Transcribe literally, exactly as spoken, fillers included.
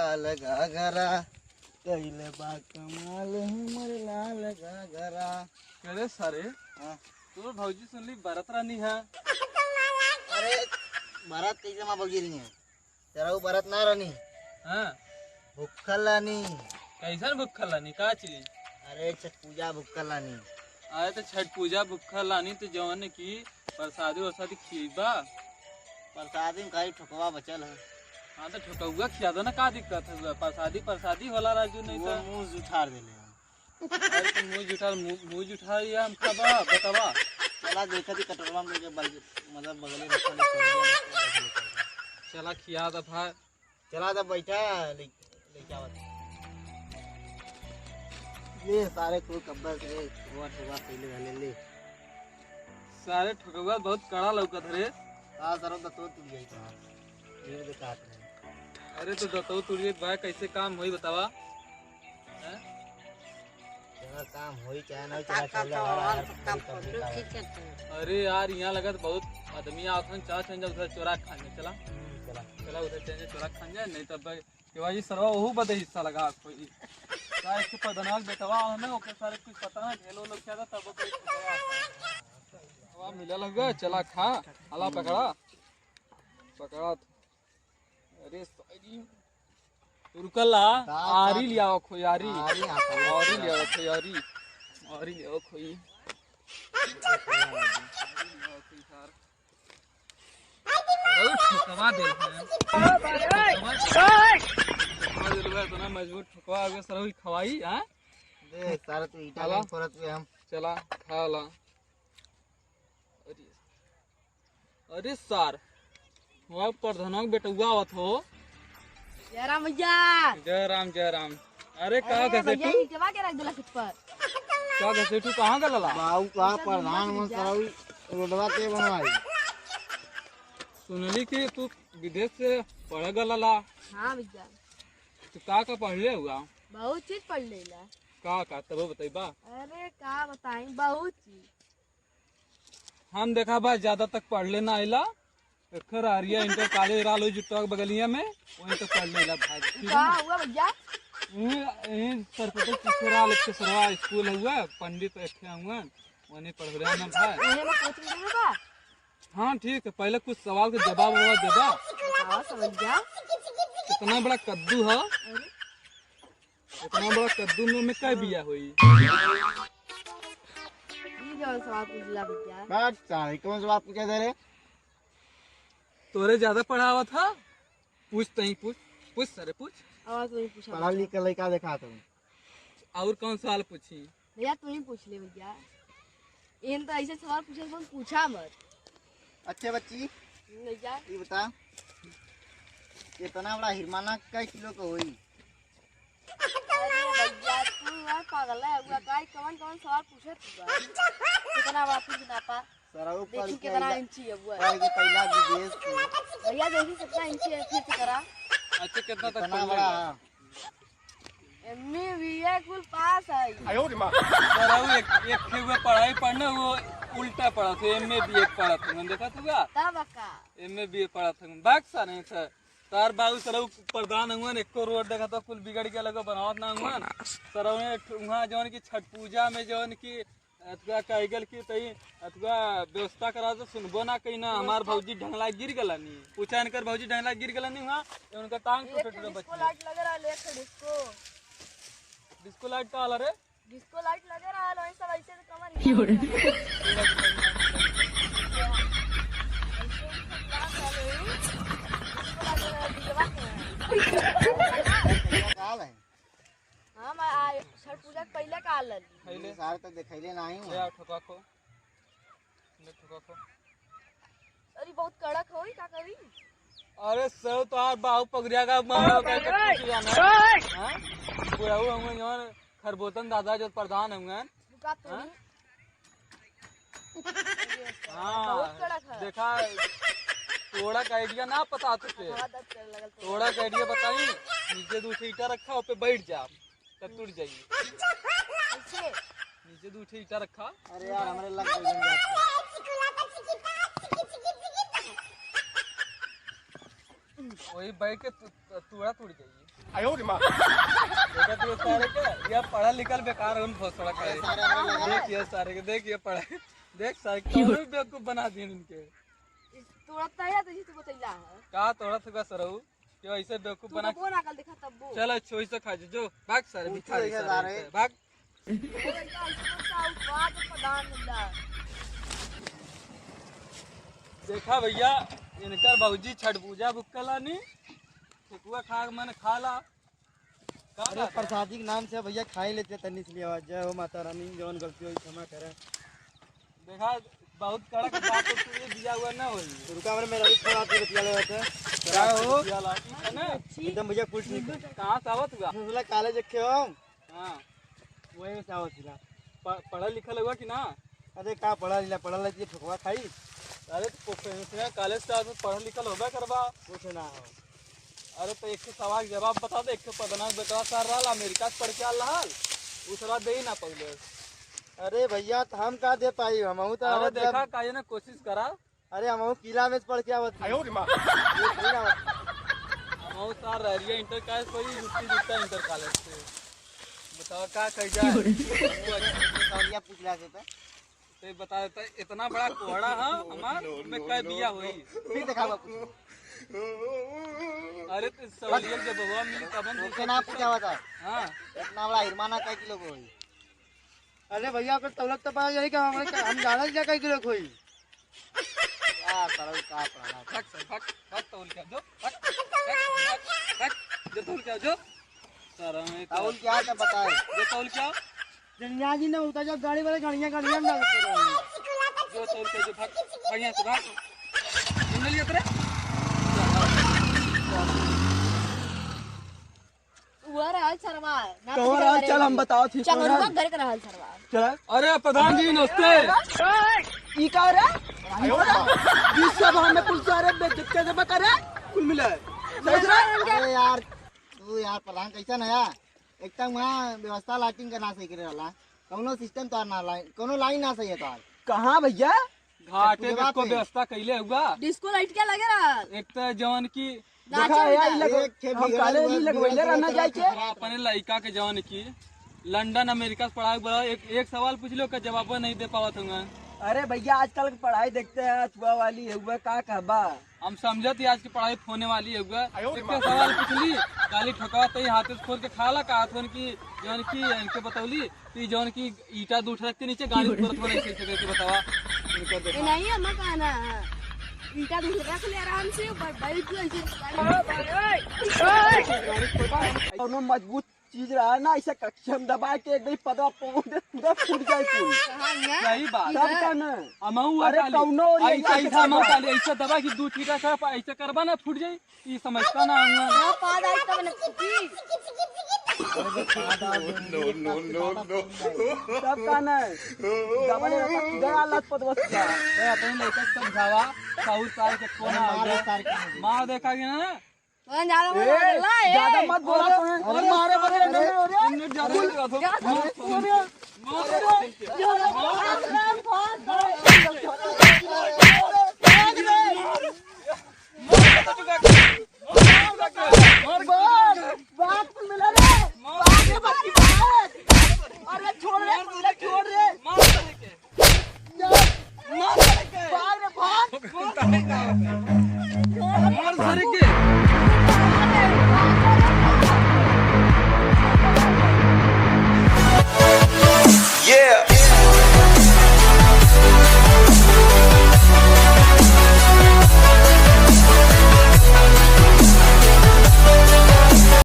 लाल घाघरा, कइले बा कमाल हमर लाल घाघरा। अरे सारे, हाँ। तोर भौजी सुनली बरत रहनी है। अरे, बरत कइसे माँ भौजी रही है? तेरा वो बरत ना रहनी। हाँ। भूखल रहनी। कइसन भूखल रहनी? का चीज? अरे, छठ पूजा भूखल रहनी। अरे, तो छठ पूजा भूखल रहनी, तो जवन की प्रसादी वरसादी खियबा? प्रसादी में खाली ठोकवा बचल है। हाँ, तो ठोकवा खिया दो ना, का दिक्कत है? प्रसादी, प्रसादी होला राजू, नहीं वो तो मुँह जुठार देले है। अरे, तो मुँह जुठार, मुँह, मुँह जुठार या हम खाबा, बतावा। चला, देखा थी कटोरवा में लेके बल-, मतलब, बगले में रखा ले, चला, खिया दा भाई। चला, तब बैठा, ले, लेके आवत। ये सारे कुल कब्बल से, ठोकवा, ठोकवा पहले वाले ले। सारे ठोकवा बहुत कड़ा लौकत रे। हाँ, सर, तो, तो टूट गई तो। ये तो काट रहे। अरे, तो दतौ टूट गई भाई, कैसे काम होई बतावा? हैं? चला, काम होई चाहे ना होई, चला, चला, चला, चला, चला, चला। अरे यार, यहाँ लगत बहुत आदमी आवत हन, चला, चल जा, उधर चोरा खाने, चला। हम्म, चला। चला, उधर चल जा, चोरा खाने, नहीं तो भाई, ये भाई, सरवा ओहू बदे हिस्सा लगा कोई। का इसके प्रधानवा के बेटवा है ना, ओके सारे कुछ पता ना, ढेलो लोग क्या था, तब ओके पता। अब मिला लगा, चला खा, हला पकड़ा, पकड़ा। अरे सारी, रुकला, का आरी बात? लियाओ खोई, आरी। आरी आता है। आरी लियाओ खोई, आरी। आरी लियाओ खोई। आरी लियाओ खोई, सार। बहुत ठोकवा देल है। ठोकवा देल है, इतना मजबूत ठोकवा आगे सरहुई खवाई, हाँ? दे, सारा तू ईटा चला। नहीं फोड़त हुए हम। चला, खा ला। अरे, अरे सार, वहाँ प्रधानवा के बेटउआ आवत हो। जय राम भैया। जय राम, जय राम। अरे, कहाँ अरे गए भैया, तू? ईटवा के रख देला छत पर। का गए तू, कहाँ गलला? बाबू का ईटा प्रधान दुनिया से मन भैया। सरावी रोडवा के बनवाई। सुनली कि तू विदेश से पढ़े गलला। हाँ भैया। तू का का पढ़ले हुआ? बहुत चीज पढ़ लेला। का का, तबो बतइबा? अरे का बताई, बहुत चीज। हम देखा बा, ज्यादा तक पढ़ले ना आइला। एकर आरिया इंटर कॉलेज रहल ओई जुटवा के बगलिया में, वहीं तक पढ़ले आइला भाई, ठीक का है ना? हुआ भैया? यहीं, यहीं सरपटे पीछे रहल एक सरवा स्कूल हुआ, पंडित रखे हुआ, वहीं पढ़ले ना भाई। वहीं में कोचिंग देवे बा? हाँ, ठीक है, पहले कुछ सवाल के जवाब ववाब देबा। बताओ, समझ गया। इतना बड़ा कद्दू है, अरे। इतना बड़ा कद्दू में, में कै बिया होई? ई जौन सवाल पूछला भैया। बात सारे कौन सवाल पूछे दे रे? तोरे ज्यादा पढ़ावा था? पूछ तहीं पूछ, पूछ सारे पूछ। और तू ही पूछा पढ़ा भैया। लिख के लइका देखा तू। और कौन सवाल पूछी? भैया तू ही पूछ ले भैया। इन तो ऐसे सवाल पूछे, तुम पूछा मत। अच्छे बच्ची, भैया। ये बता, इतना बड़ा हिरमाना कै किलो का होई? अरे भैया, तू यार पागल है, हुआ का, कौन कौन सवाल पूछत हुआ? कितना बड़ा तू नापा? सरऊ देखी पढ़ के कितना आइला, इंची है हुआ। पढ़ के पहला विदेश से। भैया देखी कितना इंची है, फिर से करा। अच्छा, कितना तक इतना पढ़ बड़ा लेगा? है। एमए बीए कुल पास है। सरऊ एक, एक ठे हुआ पढ़ाई पढ़ने, वो उल्टा पढ़त है, एमए बीए पढ़त है, देखा तू का? तब का? एमए बीए पढ़त है, बाक सा नहीं था। तार बाबू सरऊ प्रधान हुअन, एको रोड देखा तो कुल बिगड़ गया, लगो बनावत ना हुअन। सरऊ ने एक ठो उहाँ जौन की छठ पूजा में जौन की अथुआ कह गल कि तई अथुआ व्यवस्था करा तो सुनबो ना कही ना। हमार भौजी ढंगला गिर गला नी, पूछा इनकर भौजी ढंगला गिर गला नी हुआ, ये उनका टांग एक टूटे टूटे बच डिस्को गया। लाइट लगे रहा, एक डिस्को। डिस्को लाइट का वाला रे? डिस्को लाइट लगे रहा, वही सब ऐसे तो कमर हिला रहा है। ऐसे ही सब डांस वाले ही। डिस्को लाइट लगे रहा, डीजे बात है। का हाल है? हम आ, छठ पूजा के पहले का हाल रहली। पहले? सारे तो दिखैले ना आई ले हूँ। आओ ठोका खो। ले ठोका खो। अरे बहुत कड़क होई, का करी? अरे सो तो आप बाहु पगड़िया का मारो करके पूछ जाना। हाँ? बुढ़ऊ हम जौन खरबोतन दादा जो प्रधान हुए हैं। रुका तो हाँ? नहीं। हाँ, बहुत कड़क है। देखा, तोड़ा का आइडिया ना पता तुझे। हवा दर्द करे लगल तो। तोड़ा का आइडिया बताई, नीचे दो ठे ईटा रखा, उस पे बैठ जा, तब टूट जाएगी। कैसे? नीचे दो ठे ईटा रखा। अरे यार, हमारे लग गई है। वही बैठ के तू-, तू-, तूड़ा तूड़ जाइए। आयो रे माँ। देखा तू सारे के, ये पढ़ा लिखल बेकार है, उन भोसड़ा का है। देख ये सारे के, देख ये पढ़ा, देख सारे के, कौनो बेवकूफ बना दिए इनके। तोड़ा तैयार तो जी तू बतैला है। का तोड़ा थुका सरऊ? क्यों ऐसे बेवकूफ तू बना? तो बोल अकल दिखा तब बोल। चल, अच्छो, इसे खा जो, भाग सारे, भिखारी सारे, सारे। भाग। ओए, का इसको का उत्पाद प्रधान मिला? देखा भैया, इनकर भौजी छठ पूजा भुक्कलानी, ठेकुआ खा के मन खा ला। का अरे बात है? प्रसादी के नाम से भैया खाई लेते तनी से लिया, जय हो माता रानी, जौन गलती होई क्षमा करे। देखा, बहुत कड़क बात है, तू ये दिया हुआ ना होई। रुका, हमरे मेहरारू फोन आती बतिया ले बात है। क्या हो? बतिया ला, है ना? एकदम भैया कुल ठीक है। कहाँ से आवत हुआ? हम बोला कॉलेज रखे हो। हाँ। वही से आवत हिला। प-, पढ़ल लिखल हुआ कि ना? अरे का पढ़ल लिखल, पढ़ल लिखल ठोकवा खाई। अरे तो प्रोफेसर कॉलेज से आदमी पढ़ल लिखल होबे करबा। कुछ ना हो। अरे तो एक ठे सवाल के जवाब बता दे, एक ठे पदना बेटवा सर रहल, अमेरिका से पढ़ के आल रहल, उ सलाह दे ही ना पहिले। अरे भैया, तो हम का दे पाई, हमहू तो अरे आवत देखा, जब काहे ना कोशिश करा। अरे हमहू किला में से पढ़ के आवत ही। आयो रे माँ। ये थोड़ी ना आवत। हमहू सार रहरिया इंटर कॉलेज पढ़ी, जुत्ती जुत्ता इंटर कॉलेज से। बताओ का कह जाए? सवालिया पूछ रहा था। ते बता देता, इतना बड़ा कोहड़ा है हमार, में कै बिया होई? फिर देखा बापू। अरे तो सवालिया जब हवा मिली तब हम ओके ना पूछा बता। हाँ। इतना बड़ा हिरमाना कै किलो को होई? अरे भैया, ओकर तौलत तो पता यही कि हम, हम जाना जा कै किलो को होई। क्या करो, का पढ़ा? फट से, फट, फट तौल के जो, फट, फट, फट, फट, जो तौल के जो। सारा में तो तौल क्या था बताए? जो तौल क्या? जनिया जी ने उतर जाओ, गाड़ी वाले गाड़ियाँ, गाड़ियाँ में डाल के रहो। जो तौल के जो भाग, बढ़िया से भाग। सुन लिया तेरे? वो रहल सरवा, ना कौन तो रहल? चल, हम बताओ थी, कौन चंगरुआ रहल? घर के रहल सरवा। चल। अरे प्रधान जी, नमस्ते। ई का रे? ई सब हमें कुल सारे बेइज्जत कर देबे करे, कुल मिले। सही से रह। अरे यार, तू यार प्रधान कैसन है यार? एक तो वहाँ व्यवस्था लाइटिंग का ना सही करे रहला, कौनो सिस्टम तो ना लाइन, कौनो लाइन ना सही है तो। कहाँ भैया? घाटे पे को व्यवस्था कैले हुआ। डिस्को लाइट क्या लगे रहा? एक तो जवन की देखा है यार, ई लग-, एक खेप हम बिगड़ल काले हुआ, नहीं लगवैले बिगड़ल रहना हुआ, जाए के। खराब। अपने लइका के जवन की लंदन अमेरिका से पढ़ाई बड़ा, एक, एक सवाल पूछ लो, का जवाब नहीं दे पावत हूँ। अरे भैया, आजकल की पढ़ाई देखते हैं, अथुआ वाली है, हुआ का कहबा? हम समझत ही आज की पढ़ाई होने वाली है, हुआ आयो रे एक माँ। सवाल पूछ ली, गाली ठोकवा तो ही हाथे से खोल के खा ला, कहा थोन की जवन की इनके बतौली, ती जौन की ईटा दूठ रख के नीचे गाड़ी उतरत हो नहीं सही से करके बतावा। इनका ए, देखा। नहीं, हम कहना है। ईटा दूठ रख ले आराम से, ब-, बैठ के ऐसे। कौनो मजबूत चीज रहा ना, ऐसे कक्षम दबा के एक दही पदवा पहुंच दे, पूरा फूट जाए तू। कहाँ है? सही बात। तब इधर। का ना? हमहू अरे काली। कौनो और ऐसा, ऐसा हमहू काली, ऐसा दबा कि दू ईटा का ऐसा करबा ना फूट जाए। ई समझता ना हम। हाँ, पाद आई तब न फूटी। No, no, no, no। तब का नहीं? जबले रहता, किधर हालत पदवस का? ए, अपने लड़का के समझावा, साहू साल के कोना मार आ गया। सार के। मार देखा कि ना? तो ज्यादा ए, मत बोला, ए। ज्यादा मत बोला तो है। अरे मारे, मारे, अरे, अरे, अरे। तुमने ज्यादा बोल रहा था। मार, मार, मार। मार, मार, मार, मार। बाप, बाप मिला रे। बाप रे, बाप की बात। अरे छोड़ रे, छोड़ रे। मार सारे के। मार सारे के। भाग रे, भाग। मार सारे के।